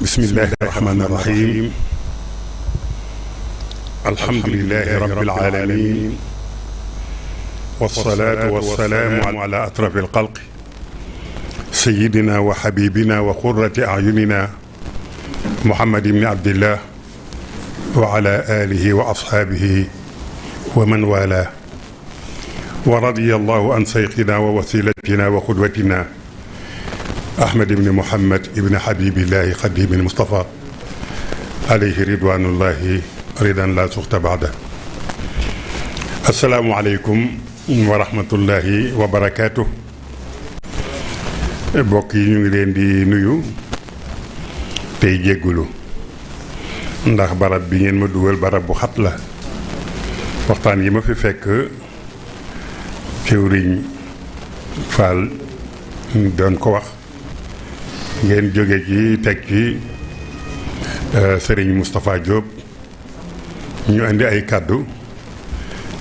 بسم الله الرحمن الرحيم الحمد لله رب العالمين والصلاة والسلام على أطرف الخلق سيدنا وحبيبنا وقرة أعيننا محمد بن عبد الله وعلى آله وأصحابه ومن والاه ورضي الله عن شيخنا ووسيلتنا وقدوتنا أحمد بن محمد بن حبيب الله خديم المصطفى عليه رضوان الله رضا لا سخط بعده. السلام عليكم ورحمة الله وبركاته. mbokk yi ñu ngi leen di nuyu tey jéggulu ndax barab bi ngeen ma dugal barab bu xat la. waxtaan yi ma fi fekk Jëwriñ Fall doon ko wax ngeen jóge ci teg ci Serigne Moustapha Diop ñu indi ay kàddu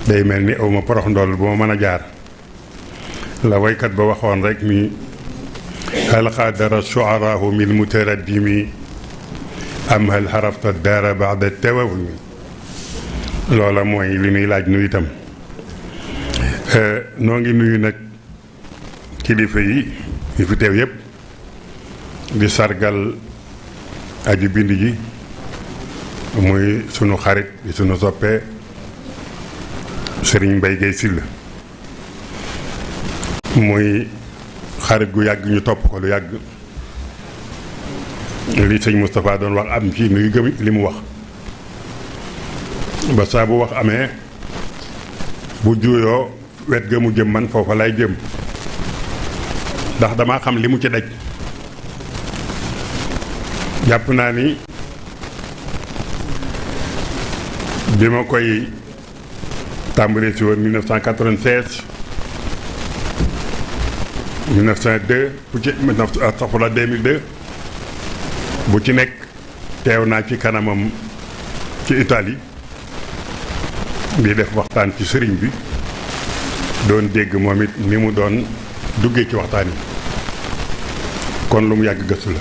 day mel ni awma porox ndoll bu ma mën a jaar la waykat ba waxoon rek ni hal qadara shu'araahu min mutaraddimi am hal harafta daara ba'da tawahumi loola mooy li nuy laaj nu itam noo ngi nuyu nag kilifa yi fi teew yépp di sargal aji bind ji muy sunu xarit di sunu soppe Serigne Mbaye Guèye Sylla muy xarit gu yàgg ñu topp ko lu yàgg li sëñ Moustapha doon wax am ci nuy gëm li mu wax ba saa bu wax amee bu juuyoo wet ga mu jëm man foofa lay jëm ndax damaa xam li mu ci daj jàpp naa ni bi ma koy tàmbalee si woon 1996 1902 bu ci 2002 bu ci nekk teew naa ci kanamam ci Italie di def waxtaan ci sëriñ bi doon dégg moom it ni mu doon duggee ci waxtaan yi kon lu mu yàgg gëstu la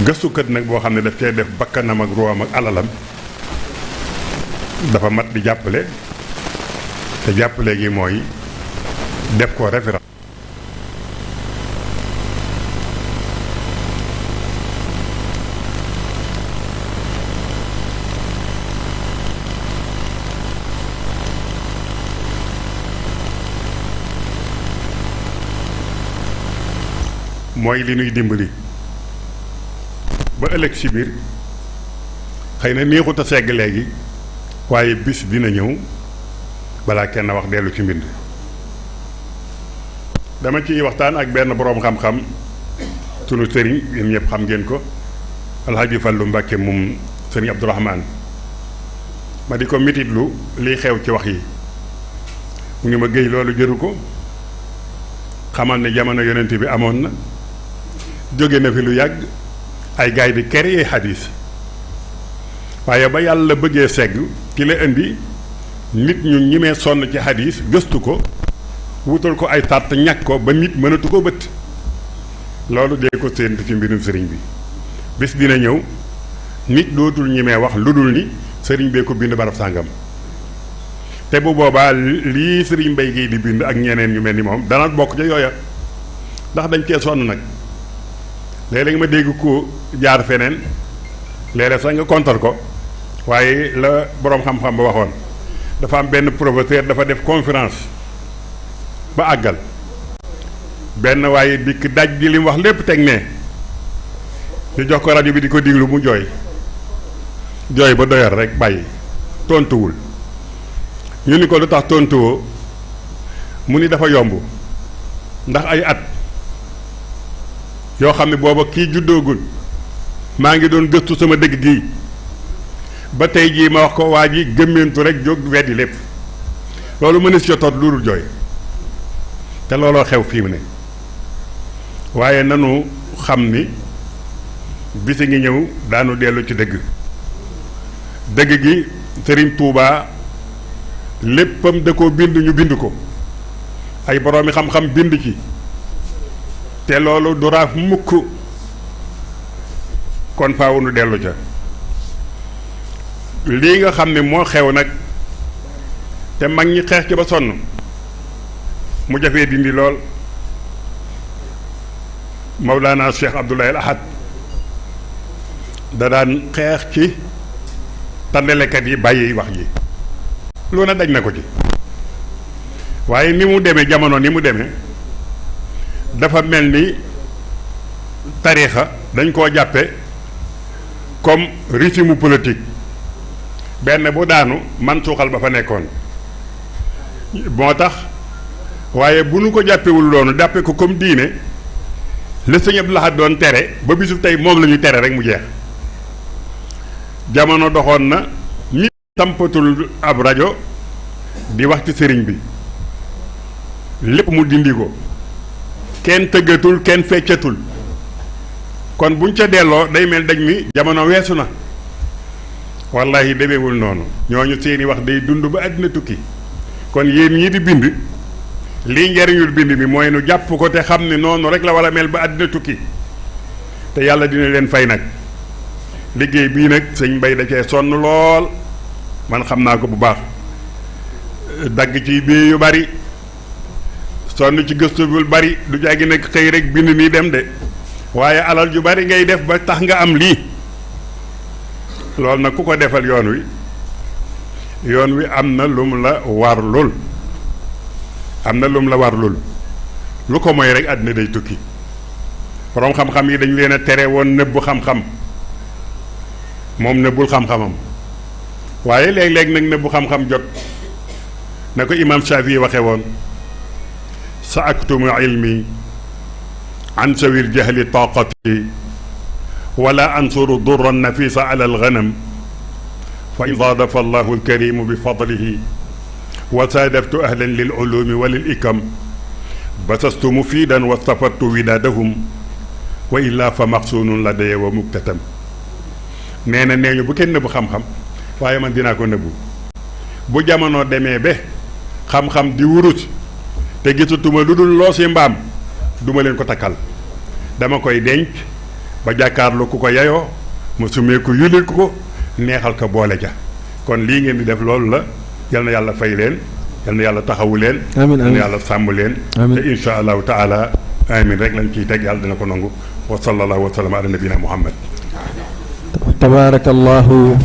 gëstukat nag boo xam ne daf cee def bakkanam ak ruwaam ak alalam dafa mat di jàppale te jàppale gi mooy def ko référence mooy li nuy dimbali ba ëllëg si biir xëy na neexut a segg léegi waaye bis dina ñëw balaa kenn wax dellu ci mbind dama ciy waxtaan ak benn boroom xam-xam sunu sëriñ yéen ñëpp xam ngeen ko Alhaji Fallu Mbàkke moom sëriñ Abdourahmane ma di ko mititlu liy xew ci wax yi mu ngi ma géy loolu jëru ko xamal ne jamono yonent bi amoon na jóge na fi lu yàgg ay gaay di créer xadiis waaye ba yàlla bëggee segg ki la indi nit ñu ñimee sonn ci xadiis gëstu ko wutal ko ay sàrt ñàkk ko ba nit mënatu ko bët loolu dee ko séentu ci mbirum sëriñ bi bis dina ñëw nit dootul ñimee wax lu dul ni sëriñ bee ko bind barab sàngam te bu boobaa lii sëriñ Mbaye Guèye di bind ak ñeneen ñu mel ni moom dana bokk ca yooya ndax dañ cee sonn nag léeg-léeg ma dégg ko jaar feneen léeg-léeg sax nga kontar ko waaye la boroom xam-xam ba waxoon dafa am benn professeur dafa def conférence ba àggal benn waaye dikk daj gi li mu wax lépp teg ne ñu jox ko rajo bi di ko diglu mu jooy ba doyal rek bàyyi tontuwul ñu ni ko lu tax tontuwoo mu ni dafa yomb ndax ay at yoo xam ne booba kii juddoogul maa ngi doon gëstu sama dëgg gii ba tey jii ma wax ko waa ji gëmmentu rek jóg weddi lépp loolu mënees ci tot lu dul jooy te looloo xew fii mu ne waaye nanu xam ni bisi ngi ñëw daanu dellu ci dëgg gi Sëriñ Tuubaa léppam da ko bind ñu bind ko ay boroomi xam-xam bind ci te loolu du raaf mukk kon faaw nu dellu ca lii nga xam ne moo xew nag te mag ñi xeex ci ba sonn mu jafee dindi lool Mawlana Cheikh Abdoulaye Al Ahad da daan xeex ci tànnalekat yi bàyyi wax ji lu na daj na ko ci waaye ni mu demee jamono ni mu demee dafa mel ni tariixa dañ koo jàppe comme régime politique benn bu daanu man suuxal ba fa nekkoon moo tax waaye bu nu ko jàppewul loonu jàppe ko comme diine la Sëñ Abdou Lahad doon tere ba bisu tey moom la ñu tere rek mu jeex jamono doxoon na nit tampatul ab rajo di wax ci sëriñ bi lépp mu dindi ko kenn tëggatul kenn feccatul kon buñ ca delloo day mel dañ mi jamono weesu na wallahi demeewul noonu ñooñu seeni wax day dund ba àddina tukki kon yéen ñii di bind lii njariñul bind mi mooy nu jàpp ko te xam ne noonu rek la war a mel ba àddina tukki te yàlla dina leen fay nag liggéey bii nag sëñ Mbay da cee sonn lool man xam naa ko bu baax dagg ci bii yu bari sonn ci gëstu bu bari du jàggi nag xëy rek bind nii dem de waaye alal ju bari ngay def ba tax nga am lii loolu nag ku ko defal yoon wi am na lum la warlul am na lum la warlul lu ko mooy rek àddina day tukki boroom xam-xam yi dañu leen a tere woon nëbbu xam-xam moom nëbbul xam-xamam waaye léeg-léeg nag nëbbu xam-xam jot na ko imaam Shaafi waxe woon sa aktumu ilmi an sawil jahli taqati wala ansuru durra nafisa ala alganam fa in daadafa allahu alkarimu bi fadlihi wa saadaftu ahlan lil ulumi wa lil ikam basastu mufidan wa stafattu widaadahum wa illa fa maxsuunun ladaya wa muktatam nee na nee ñu bu kenn nëbbu xam-xam waaye man dinaa ko nëbbu bu jamono demee ba xam-xam di wurus te gisatuma lu dul loosi mbaam duma leen ko takkal dama koy denc ba jàkkaarlu ku ko yayoo ma sumee ko yulit ko neexal ko boole ja kon lii ngeen di def loolu la yal na yàlla fay leen yal na yàlla taxawu leen amiin yal na yàlla sàmm leen te insha allahu taala amin rek lañ ciy teg yàlla dina ko nangu wa sallallahu wa sallam ala nabina muhammad tabarakallahu